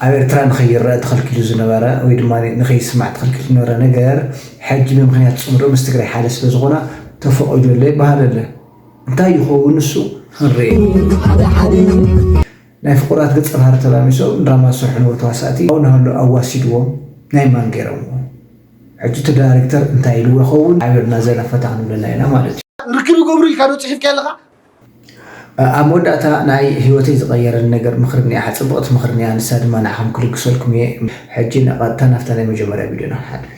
ኣብ ኤርትራ ንኸይረአ ተኸልኪሉ ዝነበረ ወይ ድማ ንኸይስማዕ ተኸልኪሉ ዝነበረ ነገር፣ ሕጂ ብምኽንያት ጽምዶ ምስ ትግራይ ሓደ ስለ ዝኾና ተፈቒዱ ኣሎ ይበሃል ኣሎ። እንታይ ይኸውን ንሱ? ክንርኢ። ናይ ፍቑራት ገጸ ባህሪ ተላሚሶም ድራማ ዝሰርሑ ነበሩ ተዋሳእቲ፣ ኣብኡ ንሃሉ ኣዋሲድዎም፣ ናይ ማን ገይሮምዎ? ሕጂ እቲ ዳይሬክተር እንታይ ኢልዎ ይኸውን? ሓቢርና ዘና ፈታ ክንብለላ ኢና ማለት እዩ። ርክብ ይገብሩ ኢልካ ዶ ጽሒፍካ ኣለኻ? ኣብ መወዳእታ ናይ ህይወተይ ዝቐየረኒ ነገር ምኽሪ እኒኣ፣ ጽብቕቲ ምኽሪ እኒኣ፣ ንሳ ድማ ንዓኹም ክልግሰልኩም እየ። ሕጂ ቀጥታ ናብታ ናይ መጀመርያ ቪድዮና ንሓልፍ።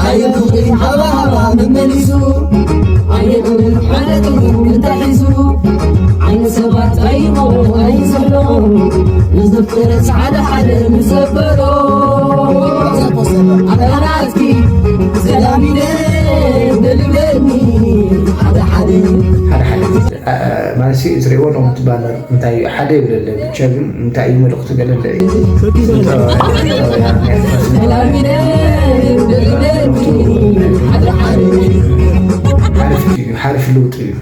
ኣየትኽሪ ሃባሃባ መመሊሱ ኣየትኽሪ ሓለትኽሪ እንታይ ሒዙ ዓይኒ ሰባት ጠይቆ ኣይዘሎ ንዘፍረ ጻዕዳ ሓደ ምዘበሎ ኣራራትኪ ሰላም ኢለ ደልብለኒ ሓደ ሓደ ሓደ ሓደ ማለት እዚ ርእይዎ ሎም እቲ ባነር እንታይ እዩ ሓደ ይብለለ ብቻ ግን እንታይ እዩ መልእኽቱ ገለለ እዩ። ሓሪፍ እዩ፣ ሓሪፍ ለውጢ እዩ።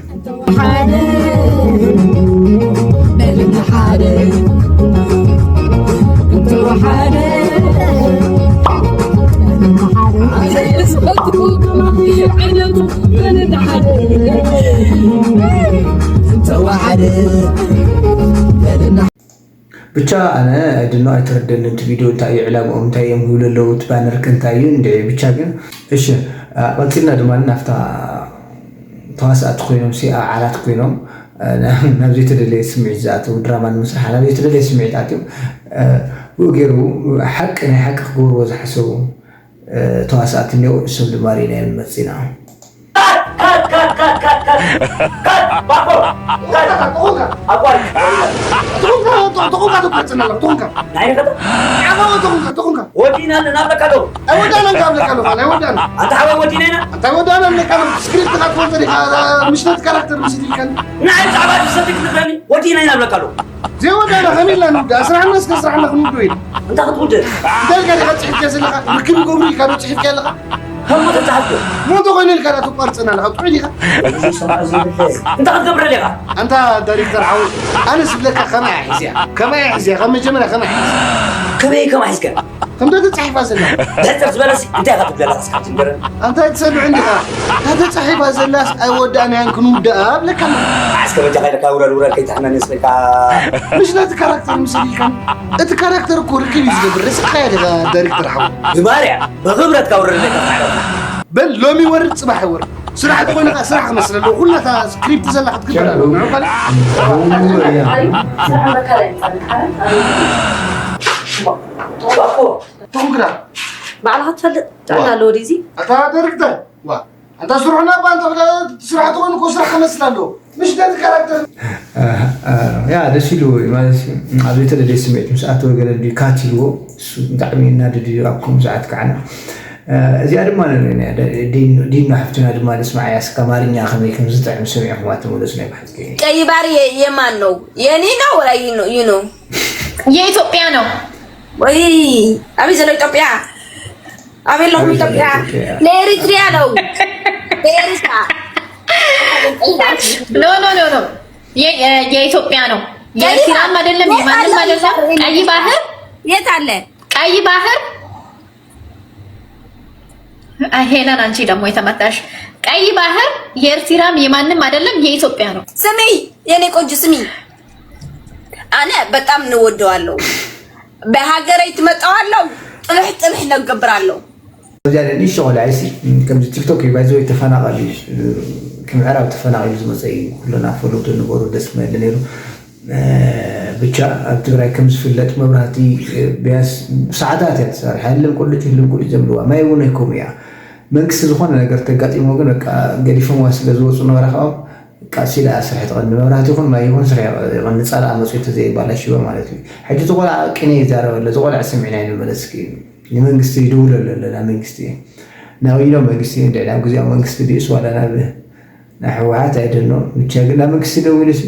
ብቻ ኣነ ድኖ ኣይተረደንን እቲ ቪድዮ እንታይ እዩ ዕላምኦም እንታይ እዮም ይብሉ ኣለዉ እቲ ባነር ከ እንታይ እዩ እንድዒ ብቻ ግን እሺ ቀፂልና ድማ ናፍታ ተዋሳእቲ ኮይኖም ሲ ዓራት ኮይኖም ናብ ዘይተደለየ ስምዒት ዝኣተው ድራማ ንምስራሕ ናብ ዘይተደለየ ስምዒት ኣትዮም ብኡ ገይሩ ሓቂ ናይ ሓቂ ክገብርዎ ዝሓሰቡ ተዋሳእቲ እኒኦ እሱም ድማ ርኢናዮም ንመፅእ ኢና። ወዲና ኣለና ኣለካ ዶ ኣይወዳና ካብ ለካ ኣለካ ኣይወዳና ኣንታ ሓወ ወዲና ኢና እንታይ ወዳና ኣለካ ስክሪፕትካ ትፈልጥ ዲካ ምሽነት ካራክተር ምስል ኢልካኒ ንዓይ ብዛዕባ ድሰቲ ክትብለኒ ወዲና ኢና ኣለካ ዶ ዘይወዳና ከመይ ኢልና ንውዳእ ስራሕና እስከ ስራሕና ክንውዶ ኢና እንታይ ክትውድእ እንታይ ኢልካ ዲካ ፅሒፍካ ዘለካ ርክብ ይገብሩ ኢልካ ዶ ፅሒፍካ ኣለካ ከምኡ ተፃሓፍኩ ሞቶ ኮይኑ ኢልካ ዳ ተቋርፅና ኣለካ ጥዑይ ዲካ እንታይ ክትገብረ ዲካ ኣንታ ዳይሬክተር ሓወይ ኣነ ዝብለካ ከማይ እያ ሒዝያ ከማይ እያ ሒዝያ ካብ መጀመርያ ከማይ እያ ሒዝያ ከመይ ከማይ ሒዝካ ከምታ ተፃሒፋ ዘላ ሕፅር ዝበለስ እንታይ ኢኻ ትብለላ እስካ ትንገረኒ ኣንታ ትሰምዕ እንዲኻ እታ ተፃሒፋ ዘላስ ኣይወዳእናያን ክንውድኣ ብለካ ኣለኹ እስከ በጃኻ ኢልካ ውረድ ውረድ ከይትሕመኒ ስልካ ምሽ ነቲ ካራክተር ምስል ኢልካ እቲ ካራክተር እኮ ርክብ እዩ ዝገብር ረሲዕካያ ዲኻ ዳይሬክተር ሓወይ ብማርያ ብኽብረትካ ውረድ ኢለካ ተሓረቕና በል ሎሚ ይወርድ ፅባሕ ይወርድ ስራሕ ተኾይኑ ከዓ ስራሕ ክመስል ኣለዎ ኩላ እታ ስክሪፕት ዘላ ክትግበር ኣለዎ ንዑ ካልእ ባዕልኻ ትፈልጥ ጥዕና ኣለዎ ድዚ ኣታ ዳይሬክተር ዋ ኣንታ ስርሑና እባ እንተ ስራሕ ተኾይኑ እኮ ስራሕ ክመስል ኣለዎ ምሽ ነቲ ካራክተር ያ ደስ ኢልዎ እዩ ማለት እዩ ኣብ ዘይተደለየ ስምዒት ምስ ኣተወ ገለ እንድዩ ካት ኢልዎ እሱ ብጣዕሚ ይናደድ እዩ ኣብ ከምኡ ሰዓት ከዓ እዚኣ ድማ ዲኖ ሓፍትና ድማ ንስማዓያ እስከ ኣማርኛ ከመይ ከም ዝጥዕም ሰሚዕኹማ ተመለሱ ናይ ብሓቂ ቀይ ባር የማን ነው የኔ ነው ወላ ይኖ የኢትዮጵያ ነው ወይ ኣበይ ዘሎ ኢትዮጵያ ኣበይ ኣለኹም ኢትዮጵያ ንኤሪትሪያ ነው ንኤሪትራ ኖ ኖ ኖ ኖ የኢትዮጵያ ነው የኤርትራም አይደለም የማንም አይደለም ቀይ ባህር የት አለ ቀይ ባህር ሄለን አንቺ ደግሞ የተመታሽ ቀይ ባህር የኤርትራም የማንም አይደለም የኢትዮጵያ ነው። ስሚ የኔ ቆንጆ ስሚ፣ አነ በጣም እንወደዋለሁ። በሀገረይ ትመጣዋለሁ ጥብሕ ጥብሕ ነገብራለሁ። እዚኣ ንእሽቶ ቆልዓ ሲ ከምዚ ቲክቶክ እዩ ባይዘወይ ተፈናቐል እዩ። ከምዕራብ ተፈናቒሉ ዝመፀ እዩ። ኩለና ፈለውቶ ንበሩ ደስ ምበለ ነይሩ። ብቻ ኣብ ትግራይ ከም ዝፍለጥ መብራህቲ ቢያንስ ሰዓታት እያ ትሰርሕ። ህልም ቁልጭ ህልም ቁልጭ ዘብልዋ ማይ እውን ኣይኮም እያ። መንግስቲ ዝኾነ ነገር ተጋጢሞ ግን በቃ ገዲፎምዋ ስለ ዝወፁ ነበረ ካብኦም ቃልሲ ደኣ ስራሕ ትቐኒ መብራህቲ ይኹን ማይ ይኹን ስራሕ ይቐኒ ፃላኣ መፅኡ ተዘይባላሽወ ማለት እዩ። ሕጂ እቲ ቆልዓ ቅኔ ይዛረብ ኣሎ። እዚ ቆልዓ ስምዒና ይንመለስኪ ንመንግስቲ ይድውለሉ ኣሎ ናብ መንግስቲ ናበይ ኢሎም መንግስቲ እንድዒ ናብ ግዜያዊ መንግስቲ ድዩስ ዋላ ናብ ናይ ህወሓት ኣይደኖ ብቻ ግን ናብ መንግስቲ ደዊሉ ሲ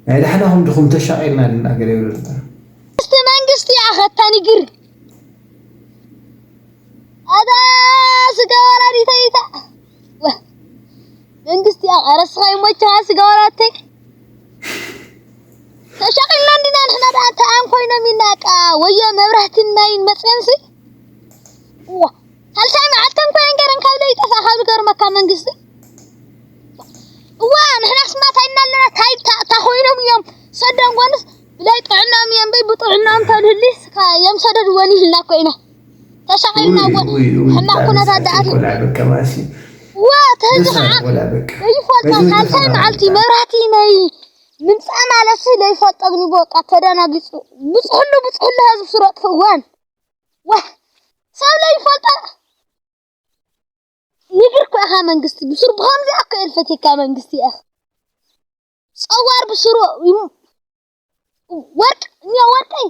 ናይ ዳሕናኹም ድኹም ተሻቒልና ኣለና ገለ ይብሉ ኣለና። እስቲ መንግስቲ ኣኸታ ንግር ኣታ ስጋ ወላዲተይ እታ መንግስቲ ኣረስኻ ይሞችኻ ስጋ ወላዲተይ ተሻቒልና እንዲና ንሕና ደኣ ወዮ መብራህትን ማይን መፅእንሲ እዋ ሳልሳይ መዓልተን ኮይን ገረን ካብ ለይጠፋ ካብ ዝገርመካ መንግስቲ እዋ ንሕና ስማ ታይና ኣለና ታይ ታ ኮይኖም እዮም ሰደን ጎንስ ብላይ ጥዕናም እዮም በይ ብጥዕናም ተልህሊስ እዮም ሰደድ ወን ይልና ኮይና ተሻቒልና እዋ ሕማቕ ኩነታት ደኣት እዋ ተዚ ከዓ ይፈልጣ ሳልሳይ መዓልቲ መብራህቲ ናይ ምምፃእ ማለት ለይፈልጦ ግን በቃ ተደናጊፁ ብፅሕሉ ብፅሕሉ ህዝብ ስሮጥ እዋን ዋ ሰብ ለይፈልጦ ንብር እኮ ኢኻ መንግስቲ ብስሩ ብኸምዚ ኣኮ የልፈትካ መንግስቲ ኢኻ ፀዋር ብስሩ ወርቅ እኛ ወርቀይ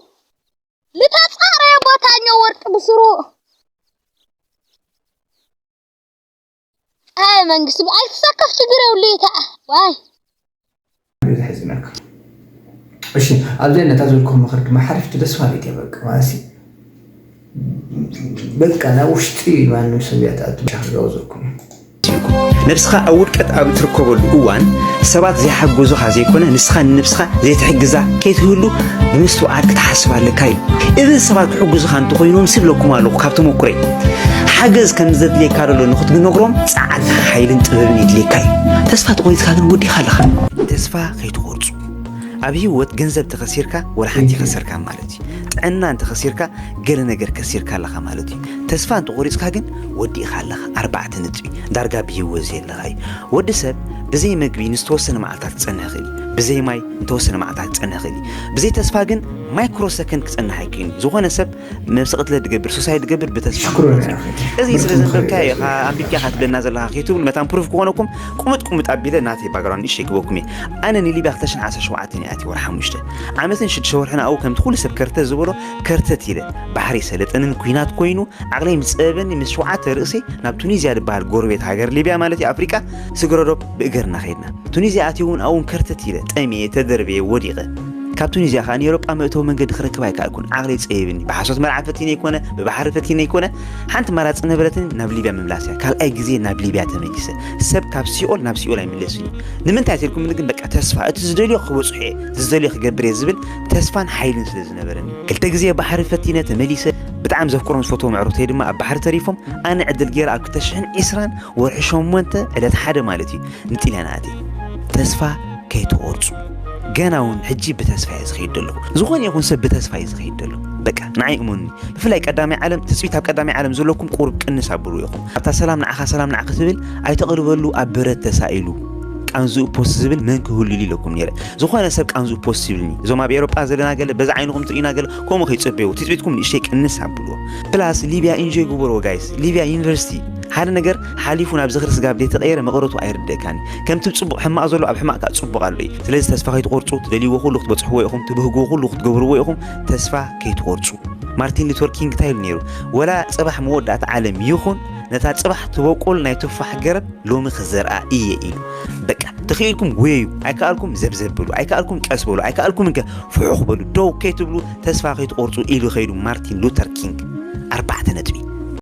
ልተፃረየ ቦታ እኛ ወርቅ ብስሩ ኣይ መንግስቲ ኣይትሰከፍ ችግር የብሉ ይታ ዋይ ዘሕዝነካ እሺ ኣብዚ ነታ ዘልኩም ምክር ድማ ሓሪፍቲ ደስ ባሃሊት እያ በቃ ማለት በቃ ናብ ውሽጢ ማንም ሰብ እያ ትኣቱ ሻክ ዝጋብዘኩም ነብስኻ ኣብ ውድቀት ኣብ እትርከበሉ እዋን ሰባት ዘይሓገዙኻ ዘይኮነ ንስኻ ንነብስኻ ዘይትሕግዛ ከይትህሉ ብምስትውዓል ክትሓስብ ኣለካ እዩ። እብን ሰባት ክሕግዙኻ እንተኾይኖም ስብለኩም ኣለኹ ካብ ተመኩረይ ሓገዝ ከም ዘድልየካ ዘሎ ንኽትነግሮም ጸዓት ሓይልን ጥበብን የድልየካ እዩ። ተስፋ ተቖሪጽካ ግን ወዲኻ ኣለኻ። ተስፋ ከይትቖርጹ ኣብ ህይወት ገንዘብ ተኸሲርካ ወላ ሓንቲ ይኸሰርካ ማለት እዩ። ጥዕና እንተኸሲርካ ገለ ነገር ከሲርካ ኣለኻ ማለት እዩ። ተስፋ እንተቖሪጽካ ግን ወዲእኻ ኣለኻ። ኣርባዕተ ነጥቢ ዳርጋ ብህይወት ዘየለኻ እዩ። ወዲ ሰብ ብዘይ መግቢ ንዝተወሰነ መዓልታት ክጸንሕ ይኽእል እዩ። ብዘይ ማይ ንተወሰነ መዓልታት ክጸንሕ ይኽእል እዩ። ብዘይ ተስፋ ግን ማይክሮ ሰከንድ ክጸንሕ ኣይክእልን እዩ። ዝኾነ ሰብ ነብሲ ቅትለት ዝገብር ሱሳይድ ዝገብር ብተስፋ እዚ ስለ ዘንበብካዮ ኢኻ ኣንቢብካ ኢኻ ትብለና ዘለኻ ከይትብሉ መታን ፕሩፍ ክኾነኩም ቁምጥ ቁምጥ ኣቢለ ናተይ ባግራውንድ ንእሽተይ ክበኩም እየ ኣነ ንሊብያ ክልተ ሽሕን ዓሰርተ ሸውዓተን እየ ኣትየ ወርሒ ሓሙሽተ ዓመትን ሽዱሽተ ወርሕን ኣብኡ ከምቲ ኩሉ ሰብ ከርተ ዝበሎ ከርተት ኢለ ባሕሪ ሰለጠንን ኩናት ኮይኑ ዓቕለይ ምስ ጸበበኒ ምስ ሸውዓተ ርእሰይ ናብ ቱኒዝያ ዝበሃል ጎረቤት ሃገር ሊብያ ማለት እዩ ኣፍሪቃ ስግረዶብ ብእግርና ከይድና ቱኒዝያ ኣትየ እውን ኣብኡ እውን ከርተት ኢለ ጠምየ ተደርብየ ወዲቐ ካብ ቱኒዝያ ከኣ ንኤውሮጳ መእተዊ መንገዲ ክረክብ ኣይከኣልኩን። ዓቕለይ ጸቢብኒ። ብሓሶት መርዓ ፈቲነ ኣይኮነ፣ ብባሕሪ ፈቲነ ኣይኮነ። ሓንቲ ኣማራጺ ነበረትኒ ናብ ሊብያ ምምላስ እያ። ካልኣይ ግዜ ናብ ሊብያ ተመሊሰ። ሰብ ካብ ሲኦል ናብ ሲኦል ኣይምለስን እዩ። ንምንታይ ተልኩምኒ ግን በቃ ተስፋ፣ እቲ ዝደልዮ ክበጽሖ እየ፣ ዝደልዮ ክገብር እየ ዝብል ተስፋን ሓይልን ስለ ዝነበረኒ። ክልተ ግዜ ባሕሪ ፈቲነ ተመሊሰ። ብጣዕሚ ዘፍቅሮም ዝፈትዎም ኣዕሩኽተይ ድማ ኣብ ባሕሪ ተሪፎም። ኣነ ዕድል ገይረ ኣብ ክልተ ሽሕን ዕስራን ወርሒ ሸሞንተ ዕለት ሓደ ማለት እዩ ንጥልያን ኣትየ። ተስፋ ከይትቖርጹ። ገና እውን ሕጂ ብተስፋ እየ ዝኸይድ ዘለኹ። ዝኾነ ይኹን ሰብ ብተስፋ እዩ ዝኸይድ ዘሎ። በቃ ንዓይ እመኑኒ። ብፍላይ ቀዳማይ ዓለም ትጽቢት ኣብ ቀዳማይ ዓለም ዘለኩም ቁሩብ ቅንስ ኣብሉ ኢኹም። ኣብታ ሰላም ንዓኻ ሰላም ንዓኺ ትብል ኣይተቕርበሉ ኣብ በረት ተሳኢሉ ቃንዝኡ ፖስት ዝብል መን ክህሉ ኢሉ ኢለኩም ነይረ። ዝኾነ ሰብ ቃንዝኡ ፖስት ይብልኒ። እዞም ኣብ ኤውሮጳ ዘለና ገለ በዛ ዓይንኹም ትርእዩና ገለ ከምኡ ከይጸበዩ ትጽቢትኩም ንእሽተይ ቅንስ ኣብልዎ። ፕላስ ሊብያ ኢንጆይ ግበርዎ ጋይስ። ሊብያ ዩኒቨርሲቲ ሓደ ነገር ሓሊፉ ናብ ዝኽሪ ስጋብ ዘይተቐየረ መቐረቱ ኣይርደእካን እዩ። ከምቲ ጽቡቕ ሕማቕ ዘሎ ኣብ ሕማቕ ከኣ ጽቡቕ ኣሎ እዩ። ስለዚ ተስፋ ከይትቖርጹ፣ ትደልይዎ ኩሉ ክትበጽሕዎ ኢኹም፣ ትብህግዎ ኩሉ ክትገብርዎ ኢኹም፣ ተስፋ ከይትቖርጹ። ማርቲን ሉተር ኪንግ እንታይ ኢሉ ነይሩ? ወላ ጽባሕ መወዳእታ ዓለም ይኹን ነታ ጽባሕ ትበቁል ናይ ቱፋሕ ገረብ ሎሚ ክዘርኣ እየ ኢሉ። በቃ ተኽኢልኩም ጎየዩ፣ ኣይከኣልኩም ዘብዘብ በሉ፣ ኣይከኣልኩም ቀስ በሉ፣ ኣይከኣልኩም እንከ ፍሑኽ በሉ፣ ደው ከይትብሉ ተስፋ ከይትቖርጹ ኢሉ ኸይዱ ማርቲን ሉተር ኪንግ። ኣርባዕተ ነጥቢ።